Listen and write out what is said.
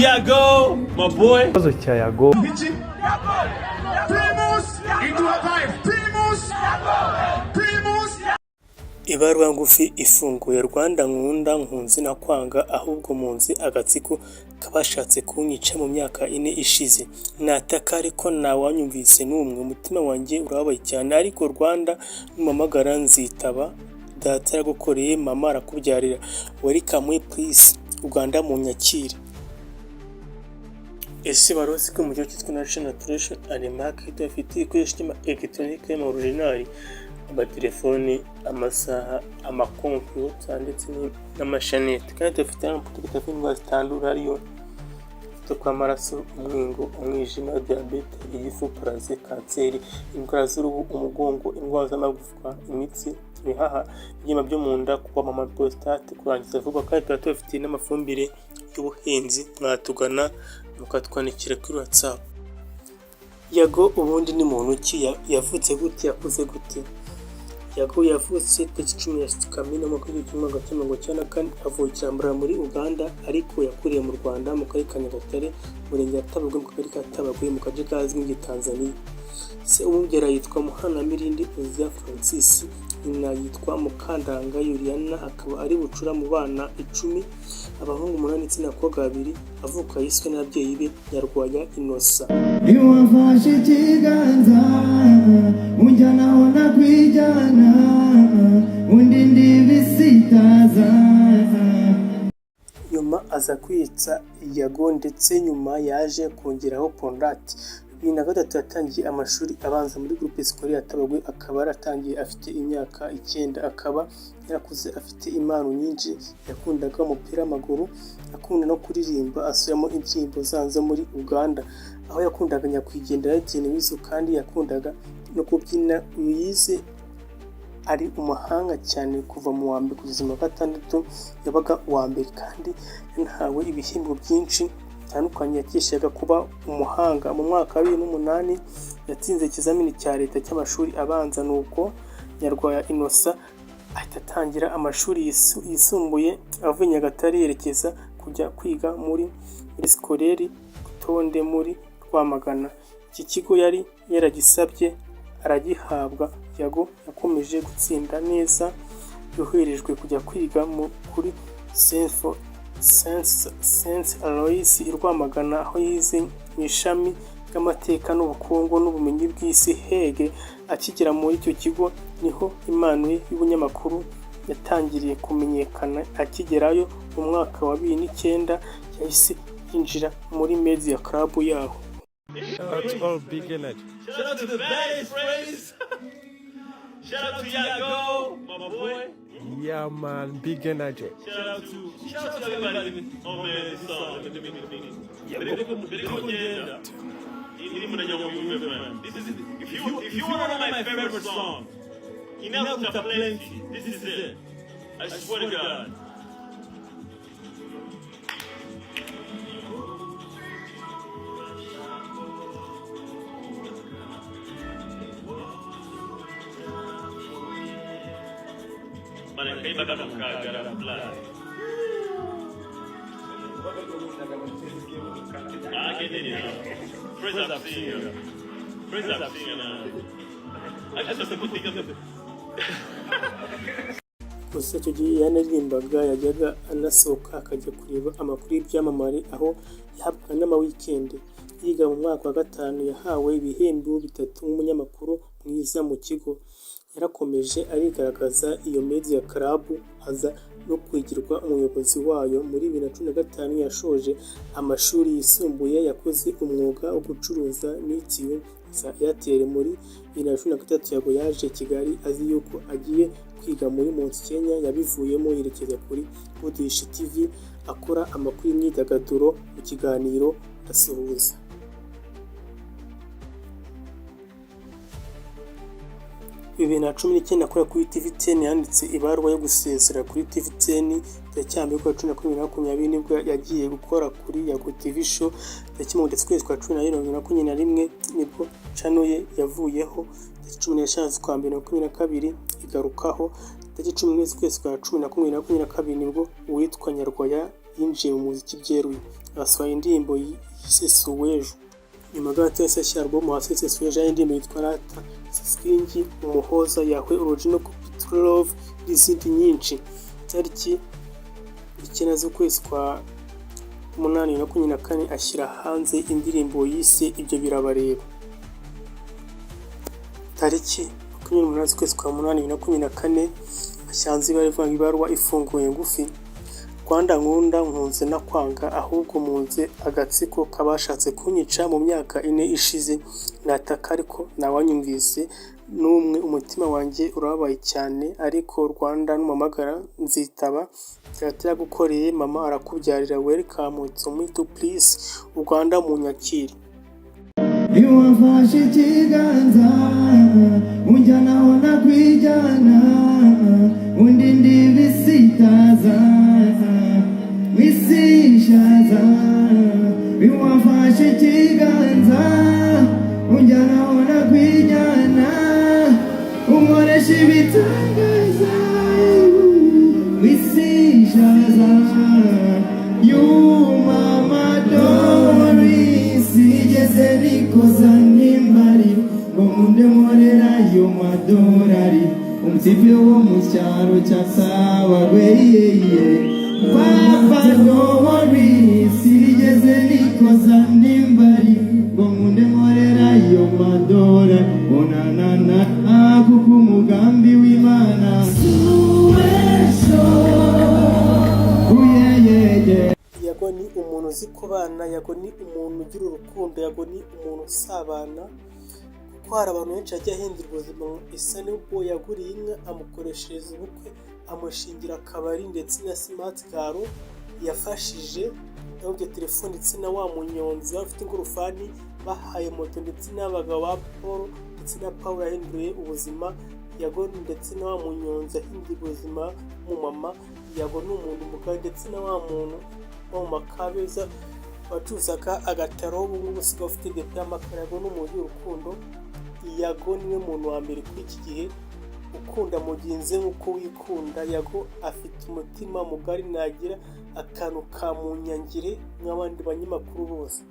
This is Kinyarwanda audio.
Yago, my boy. Ikibazo cya Yago. Primus iduha vibe, Primus, Primus. Ibaruwa ngufi ifunguye: Rwanda nkunda, nkunze nakwanga, ahubwo munzi agatsiko k'abashatse kunyica mu myaka 4 ishize. Nataka ariko ntawanyumvise n'umwe. Umutima wanjye urababaye cyane, ariko Rwanda numpamagara nzitaba. Data yaragukoreye, mama arakubyarira. Welcome, please Rwanda, munyakire. Ese wari uzi ko mu gihugu cyitwa National Tradition and Market bafite ibikoresho by'ama elegitoronike y'ama original, amatelefoni, amasaha, amakompiyuta ndetse n'amashanete? Kandi dufite n'amaproduct avura indwara zitandura, ariyo umuvuduko w'amaraso, umwingo, umwijima, diyabete, igifu, paraze, kanseri, indwara z'uruhu, umugongo, indwara z'amagufwa, imitsi, ibihaha, ibyuma byo mu nda, kuba mama, prostate, kurangiza vuba. Kandi tuba tubafitiye n'amafumbire y'ubuhinzi. Mwatugana mukatwandikira kuri WhatsApp. Yago ubundi ni muntu ki? Yavutse gute? Yakuze gute? Yago yavutse tariki 10 Kamena, umwaka w'1994, avukira Mbarara muri Uganda, ariko yakuriye mu Rwanda, mu karere ka Nyagatare, umurenge wa Tabagwe, mu kagari ka Tabagwe, mu gace kazwi nk'Igitanzaniya. Se umubyara yitwa Muhanamirindi Uzziel Francis, nyina yitwa Mukandanga Juliana, akaba ari bucura mu bana 10, abahungu umunani ndetse n'abakobwa babiri. Avuka yiswe n'ababyeyi be Nyarwaya Innocent. Wafashe ikiganza unjyana aho nakwijyana, undi ndibisitaza. Nyuma aza kwitsa Yago, ndetse nyuma yaje kongeraho Pondati. 2003 yatangiye amashuri abanza muri Groupe Scolaire ya Tabagwe, akaba yaratangiye afite imyaka 9, akaba yarakuze afite impano nyinshi. Yakundaga umupira w'amaguru, akunda no kuririmba asubiramo indirimbo zazo muri Uganda, aho yakundaga nyakwigendera Etienne Weasel, kandi yakundaga no kubyina. Uyu yize ari umuhanga cyane, kuva mu wa mbere kugeza mu wa gatandatu yabaga uwa mbere, kandi yanahawe ibihembo byinshi bitandukanye yakeshaga kuba umuhanga. Mu mwaka wa 2008 yatsinze ikizamini cya leta cy'amashuri abanza, nuko Nyarwaya Innocent ahita atangira amashuri yisumbuye. Avuye Nyagatare yerekeza kujya kwiga muri Scolaire Rutonde muri Rwamagana. Iki kigo yari yaragisabye aragihabwa. Yago yakomeje gutsinda neza, yoherejwe kujya kwiga kuri Saint Aloys i Rwamagana, aho yize mu ishami ry'amateka n'ubukungu n'ubumenyi bw'isi, HEG. Akigera muri icyo kigo niho impano ye y'ubunyamakuru yatangiriye kumenyekana. Akigerayo mu mwaka wa 2009 yahise yinjira muri media club yaho. Shout out to all big energy. Shout out to the baddest phrase. Shout out to Yago, my boy. Yeah man, big energy. Shout out to everybody. Oh man, this song. Let me. Mbere ko ngenda. Indirimbo ndagira ngo muyumve, man. This is if you want to know my favorite song, Inakuta Plenty. This is it. I swear to God. Man, kaiba kano kagara fly. I get it now. Praise I've seen you. Praise I've seen you now. I just put things. Gusa icyo gihe yanaririmbaga, yajyaga anasohoka akajya kureba amakuru y'ibyamamare, aho yahabwaga n'ama weekend. Yiga mu mwaka wa gatanu yahawe ibihembo bitatu nk'umunyamakuru mwiza mu kigo. Yarakomeje arigaragaza iyo media club, aza no kwigirwa umuyobozi wayo. Muri 2015 yashoje amashuri yisumbuye, yakoze umwuga wo gucuruza mitiyu za Airtel. Muri 2013 Yago yaje Kigali azi yuko agiye kwiga muri Mount Kenya, yabivuyemo yerekeza kuri Goodrich TV, akora amakuru y'imyidagaduro mu kiganiro Ndasuhuza. 2019 akora kuri TV 10, yanditse ibaruwa yo gusezera kuri TV 10. Tariki ya 1 y'ukwa cumi na kumwe 2020 nibwo yagiye gukora kuri Yago TV Show. Tariki 30 z'ukwezi kwa 12 2021 nibwo channel ye yavuyeho. Tariki 15 z'ukwa mbere 2022 igarukaho. Tariki 11 z'ukwezi kwa 11 2022 nibwo uwitwa Nyarwaya Yinjiye mu muziki byeruye, asohora indirimbo yise "Suwejo". Nyuma gato yahise ashyira album hasi yise "Suwejo", y'indirimbo yitwa "Rata", "Siskingi", "Umuhoza", "Yahwe", "Original Copy", "True Love" n'izindi nyinshi. Tariki 9 z'ukwezi kwa munani 2024 ashyira hanze indirimbo yise "Ibyo Birabareba". Tariki 28 z'ukwezi kwa munani 2024 ashyira hanze ibaruwa ifunguye ngufi: "Rwanda nkunda, nkunze nakwanga, ahubwo mpunze agatsiko k'abashatse kunyica mu myaka 4 ishize. Nataka ariko ntawanyumvise n'umwe. Umutima wanjye urababaye cyane, ariko Rwanda numpamagara nzitaba. Data yagukoreye, mama arakubyarira. Welcome to me to please. Rwanda munyakire." Iyo wafashe ikiganza unjyana aho nakwijyana, undi ndibisitaza wisishaza. Iyo wafashe ikiganza unjyana aho nakwijyana, unkoresha ibitangaza, wisishaza. You mama Doris, sinigeze nikoza n'imbari ngo nkunde nkorera ayo madorari, umutipe wo mu cyaro cya Sabagwe. Papa Doris, sinigeze nikoza n'imbari ngo nkunde nkorera ayo madorari, onanana, kuko umugambi w'Imana suwesho uyeyeye. Yago ni umuntu uzi kubana, Yago ni umuntu ugira urukundo, Yago ni umuntu usabana, kuko hari abantu benshi yagiye ahindura ubuzima. Isa n'ubwo yaguriye inka, amukoreshereza ubukwe, amushingira akabari, ndetse na Smart Garo yafashije yabyo telefone, ndetse na wa munyonzi ufite ingorofani bahaye moto, ndetse n'abagabo ba Paul ndetse na Paul yahinduye ubuzima. Yago ndetse na wa munyonzi yahinduye ubuzima w'umumama. Yago ni umuntu mugari, ndetse na wa muntu wo mu Makabeza wacuruzaga agataro, ubu ngubu usigaye ufite depo y'amakara. Yago ni umuntu ugira urukundo. Yago niwe muntu wa mbere kuri iki gihe ukunda mugenzi we nk'uko wikunda. Yago afite umutima mugari, nagira akantu ka munyangire nk'abandi banyamakuru bose.